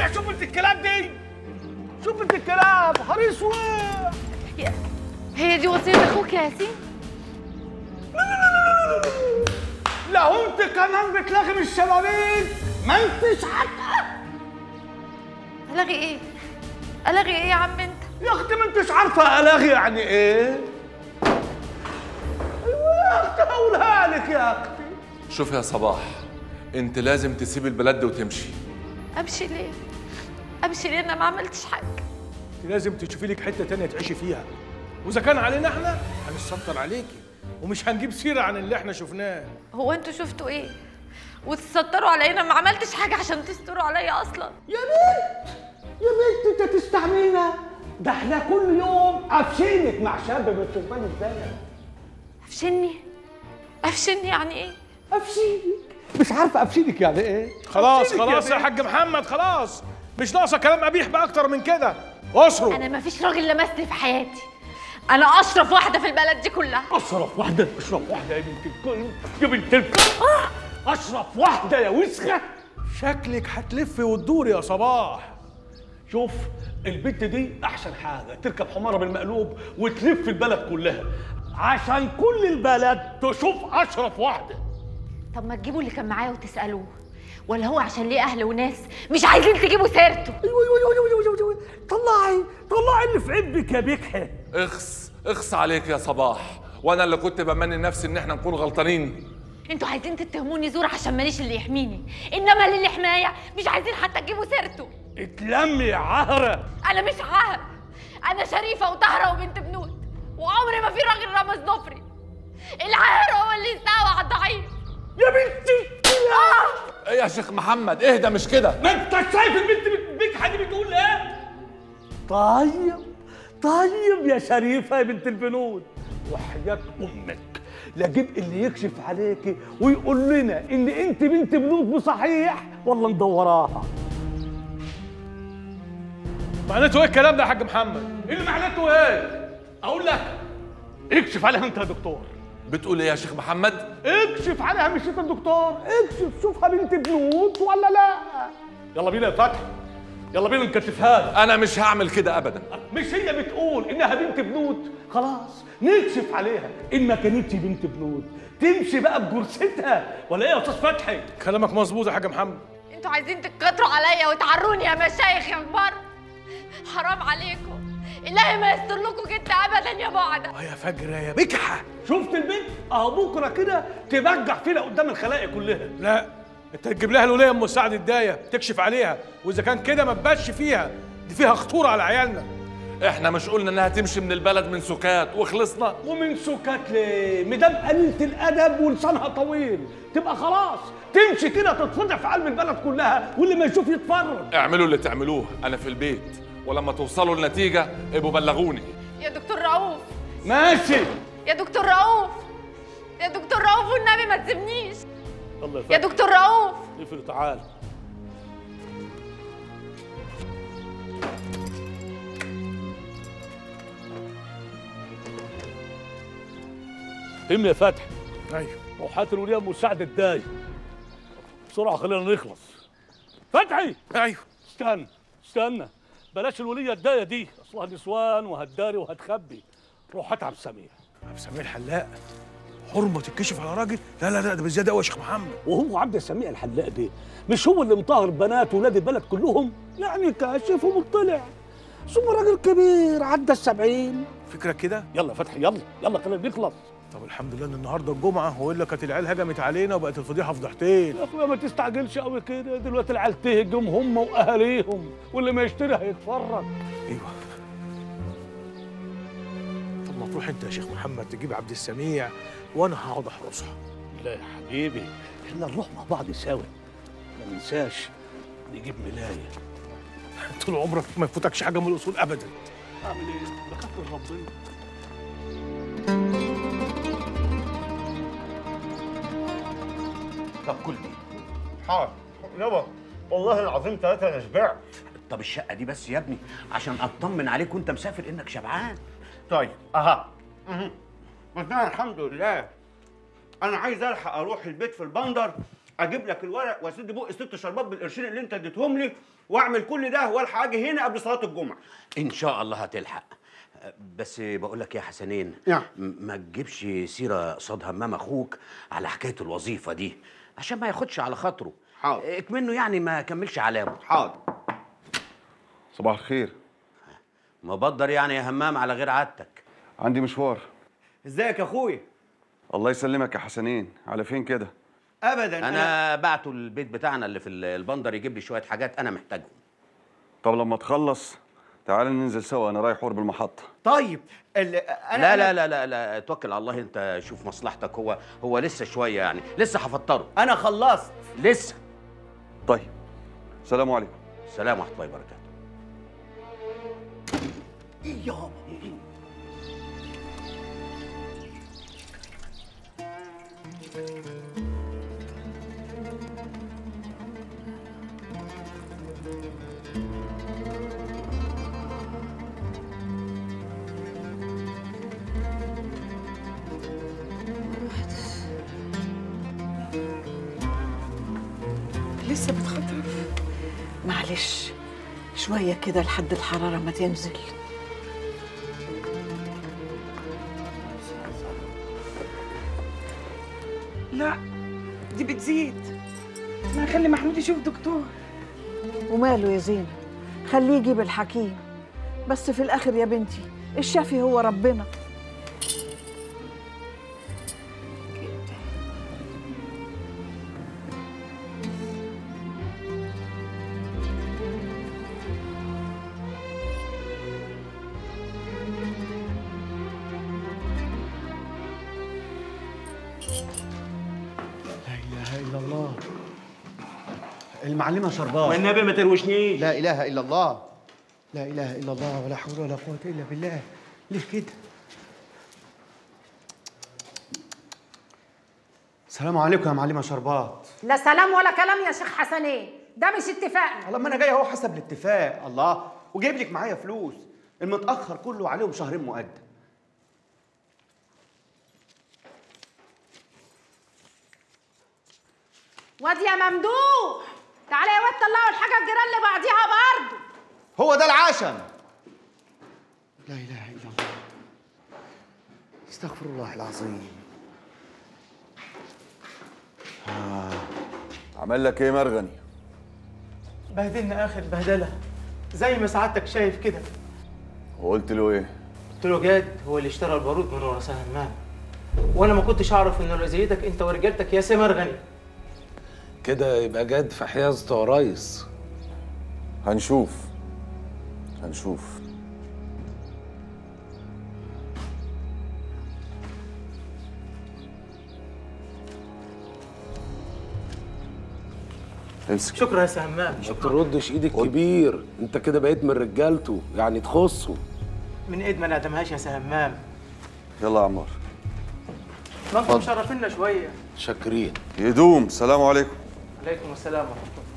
كده. شوف انت الكلاب دي، شوف انت الكلاب حريص. هي دي وصية اخوك يا ياسين؟ لا انت كمان بتلغي الشبابيك، ما انتش عارفه. الغي ايه؟ الغي ايه يا عم انت؟ يا اختي ما انتش عارفه الغي يعني ايه؟ ايوه يا اختي هقولها لك يا اختي. شوف يا صباح، انت لازم تسيب البلد وتمشي. امشي ليه؟ امشي ليه؟ انا ما عملتش حاجة. انت لازم تشوفي لك حتة تانية تعيشي فيها، واذا كان علينا احنا هنسطر عليكي ومش هنجيب سيره عن اللي احنا شفناه. هو انتوا شفتوا ايه؟ وتستروا عليا؟ انا ما عملتش حاجة عشان تستروا عليا اصلا. يا بنت يا بنت انت تستعملنا؟ ده احنا كل يوم قافشينك مع شاب من شبان البلد. قافشيني؟ قافشيني يعني ايه؟ قافشينك، مش عارفه قافشينك يعني ايه؟ خلاص خلاص يا حاج محمد، خلاص مش ناقصه كلام قبيح بقى اكتر من كده. اصرف. انا ما فيش راجل لمسني في حياتي، انا اشرف واحدة في البلد دي كلها. اشرف واحدة؟ اشرف واحدة يا بنت الكلب، يا بنت الكلب، اشرف واحدة يا وسخة. شكلك هتلفي وتدوري يا صباح. شوف البنت دي احسن حاجة تركب حماره بالمقلوب وتلف البلد كلها عشان كل البلد تشوف اشرف واحدة. طب ما تجيبوا اللي كان معايا وتسالوه، ولا هو عشان ليه اهل وناس مش عايزين تجيبوا سيرته؟ ايوه ايوه ايوه ايوه، طلعي طلعي اللي في عبك يا بكحه. اخس اخس عليك يا صباح، وانا اللي كنت بمني نفسي ان احنا نكون غلطانين. انتوا عايزين تتهموني زور عشان ماليش اللي يحميني، انما اللي حماية مش عايزين حتى تجيبوا سيرته. اتلمي يا عهره. انا مش عهره، انا شريفه وطاهره وبنت بنوت، وعمري ما في راجل رمز ضفري. العاهر هو اللي يستقوى على الضعيف. يا بنتي ايه يا شيخ محمد؟ اهدى مش كده. ما انت شايف البنت بكحه دي بتقول ايه؟ طيب طيب يا شريفه يا بنت البنود، وحياة امك لا جيب اللي يكشف عليكي ويقول لنا ان انت بنت بنود بصحيح، والله ندوراها. معناته ايه الكلام ده يا حاج محمد؟ ايه اللي معناته ايه؟ اقول لك اكشف عليها انت يا دكتور. بتقول ايه يا شيخ محمد؟ اكشف عليها مش انت الدكتور، اكشف شوفها بنت بنود ولا لا. يلا بينا يا فتحي، يلا بينا نكشفها. انا مش هعمل كده ابدا. مش هي بتقول انها بنت بنود؟ خلاص نكشف عليها، ان ما كانتش بنت بنود تمشي بقى بجرستها، ولا ايه يا استاذ فتحي؟ كلامك مظبوط يا حاج محمد. انتوا عايزين تتكتروا عليا وتعروني يا مشايخ يا كبار، حرام عليكم، الهي ما يستر لكم جدا ابدا يا بعده. يا فجره يا بكحه، شفت البنت؟ اهو بكره كده تبجح فينا قدام الخلائق كلها. لا انت تجيب لها الوليه ام سعد الدايه تكشف عليها، واذا كان كده ما تباتش فيها، دي فيها خطورة على عيالنا. احنا مش قلنا انها تمشي من البلد من سكات وخلصنا؟ ومن سكات ليه؟ مدام قليله الادب ولسانها طويل تبقى خلاص تمشي كده تتفضح في قلب البلد كلها، واللي ما يشوف يتفرج. اعملوا اللي تعملوه، انا في البيت، ولما توصلوا لنتيجة ابقوا بلغوني. يا دكتور رؤوف. ماشي يا دكتور رؤوف، يا دكتور رؤوف والنبي ما تسيبنيش. يلا يا دكتور رؤوف. اقفل تعال. هم يا فتحي. ايوه. وحات الوليه ام سعد الداي. بسرعة خلينا نخلص. فتحي. ايوه. استنى استنى، بلاش الوليه الدايه دي، اصلها نسوان وهتداري وهتخبي. روح هات عبد السميع. عبد السميع الحلاق؟ حرمه تتكشف على راجل؟ لا لا لا، ده بالزيادة قوي يا شيخ محمد. وهو عبد السميع الحلاق ده مش هو اللي مطهر بنات ولاد البلد كلهم؟ يعني كاشف ومطلع، ثم راجل كبير عدى 70. فكرة كده؟ يلا يا فتحي يلا يلا خلينا نخلص. طب الحمد لله ان النهارده الجمعة، والا كانت العيال هجمت علينا وبقت الفضيحة فضيحتين. يا اخويا ما تستعجلش قوي كده، دلوقتي العيال تهجم هم واهاليهم، واللي ما يشتري هيتفرج. ايوه. طب ما تروح انت يا شيخ محمد تجيب عبد السميع وانا هقعد احرسها. لا يا حبيبي، احنا نروح مع بعض سوا، ما ننساش نجيب ملايه. طول عمرك ما يفوتكش حاجة من الاصول ابدا. اعمل ايه؟ بخاف من ربنا. طب كل دي. حاضر يابا، والله العظيم ثلاثة أنا شبعت. طب الشقة دي بس يا ابني عشان أطمن عليك وأنت مسافر إنك شبعان. طيب أها. بس أنا الحمد لله أنا عايز ألحق أروح البيت في البندر اجيب لك الورق واسد بق 6 شربات بالقرشين اللي انت اديتهم لي، واعمل كل ده والحق اجي هنا قبل صلاة الجمعة. ان شاء الله هتلحق. بس بقول لك يا حسنين، نعم. ما تجيبش سيره قصاد همام اخوك على حكاية الوظيفة دي عشان ما ياخدش على خاطره. حاضر. اكمنه يعني ما كملش علامة. حاضر. صباح الخير. مبدر يعني يا همام على غير عادتك. عندي مشوار. ازيك يا اخويا؟ الله يسلمك يا حسنين. على فين كده؟ ابدا، انا بعته البيت بتاعنا اللي في البندر يجيب لي شوية حاجات انا محتاجهم. طب لما تخلص تعال ننزل سوا، انا رايح قرب المحطة. طيب انا لا لا لا لا لا، توكل على الله، انت شوف مصلحتك. هو لسه شوية يعني، لسه هفطره. انا خلصت لسه. طيب السلام عليكم. السلام ورحمة الله وبركاته. ايه يابا؟ لسه بتخطرف؟ معلش شوية كده لحد الحرارة ما تنزل. لا دي بتزيد، ما هخلي محمود يشوف دكتور. وماله يا زينب، خليه يجيب الحكيم، بس في الآخر يا بنتي الشافي هو ربنا. المعلمة شربات. والنبي ما تروشنيش. لا إله إلا الله، لا إله إلا الله، ولا حول ولا قوة إلا بالله. ليه كده؟ السلام عليكم يا معلمة شربات. لا سلام ولا كلام يا شيخ حسنين، ده مش اتفاقنا. الله، ما أنا جاي أهو حسب الاتفاق. الله، وجايب لك معايا فلوس، المتأخر كله عليهم شهرين مقدم. واد يا ممدوح، تعالى يا واد طلعوا الحاجة الجيران اللي بعديها برضه. هو ده العشم. لا إله إلا الله، استغفر الله العظيم. عمل لك ايه مرغني؟ بهدلنا آخر بهدلة زي ما سعادتك شايف كده. وقلت له ايه؟ قلت له جاد هو اللي اشترى البارود من ورا همام، وانا ما كنتش اعرف انه لزيتك انت ورجالتك يا سي مرغني. كده يبقى جاد في حيازته يا ريس. هنشوف هنشوف. امسك. شكرا يا سي همام. ما تردش ايدك كبير، انت كده بقيت من رجالته يعني تخصه. من ايد ما نعدمهاش يا سي همام. يلا يا عمار. ما انتم مشرفينا شوية. شاكرين. يدوم. السلام عليكم. عليكم السلام ورحمة الله.